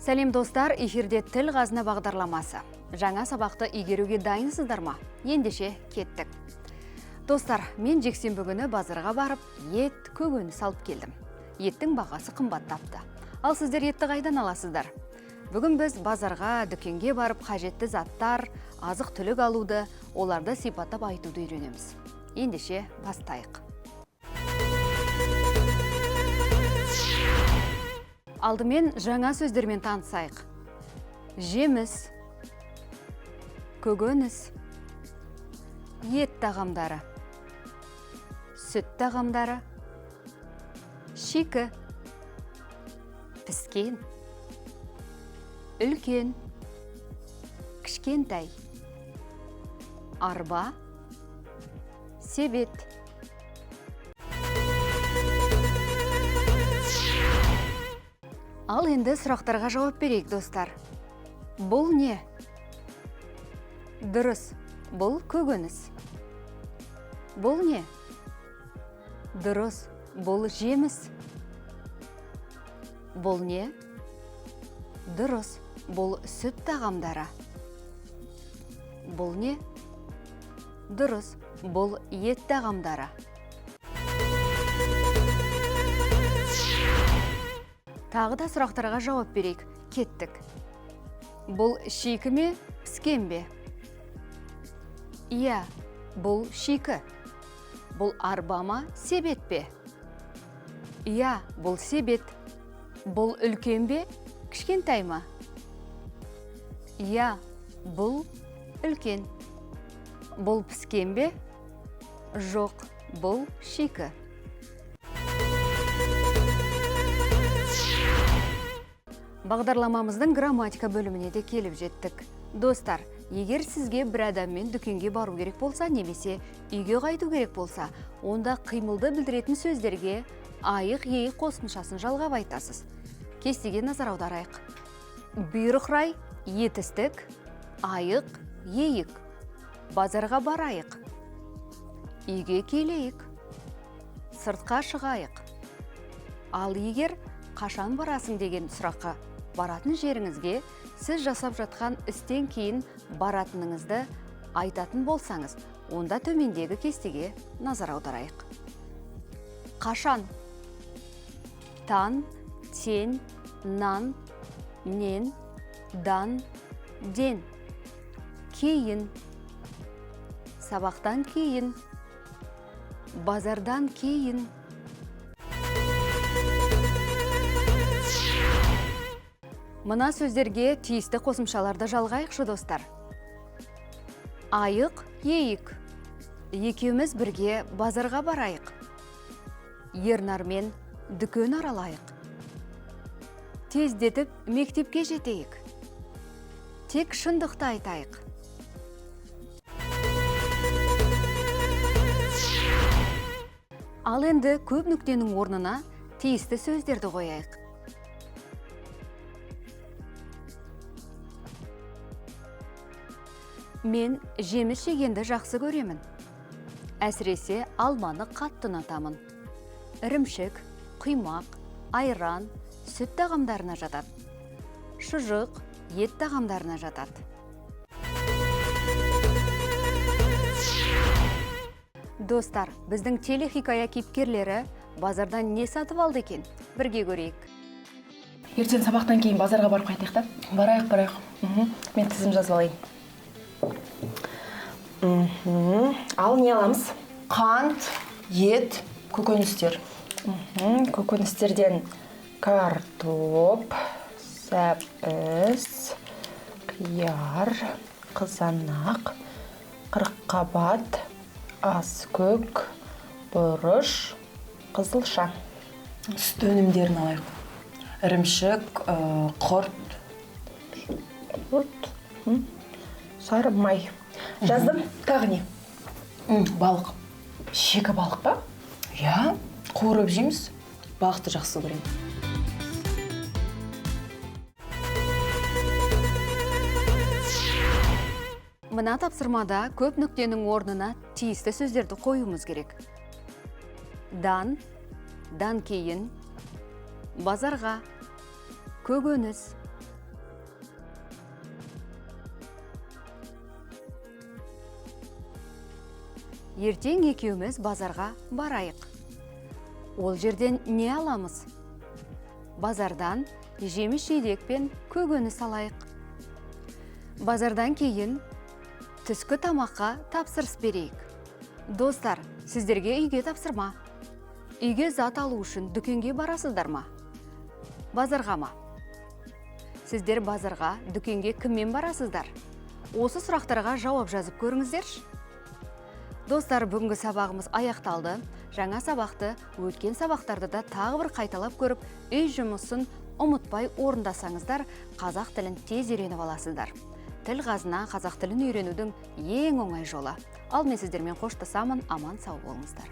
Сәлем достар, эфирде Тіл қазына бағдарламасы. Жаңа сабақты игеруге дайынсыздар ма? Ендеше кеттік. Достар, мен жексенбі күні базарға барып, ет, көкөніс алып келдім. Еттің бағасы қымбаттапты. Ал сіздер етті қайдан аласыздар? Бүгін біз базарға, дүкенге барып қажетті заттар, азық-түлік алуды, оларды сипаттап айтуды үйренеміз. Ендеше бастайық. Алдымен жаңа сөздермен танысайық. Жеміс, көкөніс, ет тағамдары, сүт тағамдары, шикі, піскен, үлкен, кішкентай, арба, себет. Ал енді сұрақтарға жауап берейік, достар. Бұл не? Дұрыс, бұл көкөніс. Бұл не? Дұрыс, бұл жеміс. Бұл не? Дұрыс, бұл сүт тағамдары. Бұл не? Дұрыс, бұл ет тағамдары. Тағы да сұрақтарға жауап берейік. Кеттік. Бұл шикі ме, піскен бе? Иә, бұл шикі. Бұл арба ма, себет пе? Иә, бұл себет. Бұл үлкен бе, кішкентай ма? Иә, бұл үлкен. Бұл піскен бе? Жоқ, бұл шикі. Бағдарламамыздың грамматика бөліміне де келіп жеттік. Достар, егер сізге бір адаммен дүкенге бару керек болса, немесе үйге қайту керек болса, онда қимылды білдіретін сөздерге айық ейік қосымшасын жалғап айтасыз. Кестеге назар аударайық. Бұйрық рай, етістік, айық, ейік. Базарға барайық. Үйге келейік. Сыртқа шығайық. Ал егер қашан барасың деген сұраққа баратын жеріңізге сіз жасап жатқан істен кейін баратыныңызды айтатын болсаңыз, онда төмендегі кестеге назар аударайық. Қашан? Тан, тен, нан, нен, дан, ден. Кейін. Сабақтан кейін. Базардан кейін. Мына сөздерге тиісті қосымшаларды жалғайықшы, достар. Айық, ейік. Екеуміз бірге базарға барайық. Ернармен дүкен аралайық. Тездетіп мектепке жетейік. Тек шындықты айтайық. Ал енді көп нүктенің орнына тиісті сөздерді қояйық. Мен жеміс жегенді жақсы көремін. Әсіресе алманы қатты ұнатамын. Ірімшік, құймақ, айран, сүт тағамдарына жатады. Шұжық, ет тағамдарына жатады. Достар, біздің телехикая кейіпкерлері базардан не сатып алды екен? Бірге көрейік. Ертең сабақтан кейін базарға барып қайтайық та? Барайық, барайық. Мен тізім жазып алайын. Ал не аламыз? Қант, ет, көкөністер. Көкөністерден картоп, сәбіз, қияр, қызанақ, қырыққабат, аскөк, бұрыш, қызылша. Сүт өнімдерін алайық. Ірімшік, құрт. Құрт, сары май. Жаздым. Тағы не? Балық. Шикі балық па? Иә, қуырып жейміз. Балықты жақсы көремін. Мына тапсырмада көп нүктенің орнына тиісті сөздерді қоюымыз керек. Дан, дан кейін, базарға, көкөніс, Ертең екеуміз базарға барайық. Ол жерден не аламыз? Базардан жеміс жидек пен көкөніс алайық. Базардан кейін түскі тамаққа тапсырыс берейік. Достар, сіздерге үйге тапсырма. Үйге зат алу үшін дүкенге барасыздар ма? Базарға ма? Сіздер базарға, дүкенге кіммен барасыздар? Осы сұрақтарға жауап жазып көріңіздерші. Достар, бүгінгі сабағымыз аяқталды. Жаңа сабақты, өткен сабақтарды да тағы бір қайталап көріп, үй жұмысын ұмытпай орындасаңыздар, қазақ тілін тез үйреніп аласыздар. Тіл қазына — қазақ тілін үйренудің ең оңай жолы. Ал мен сіздермен қоштасамын, аман сау болыңыздар.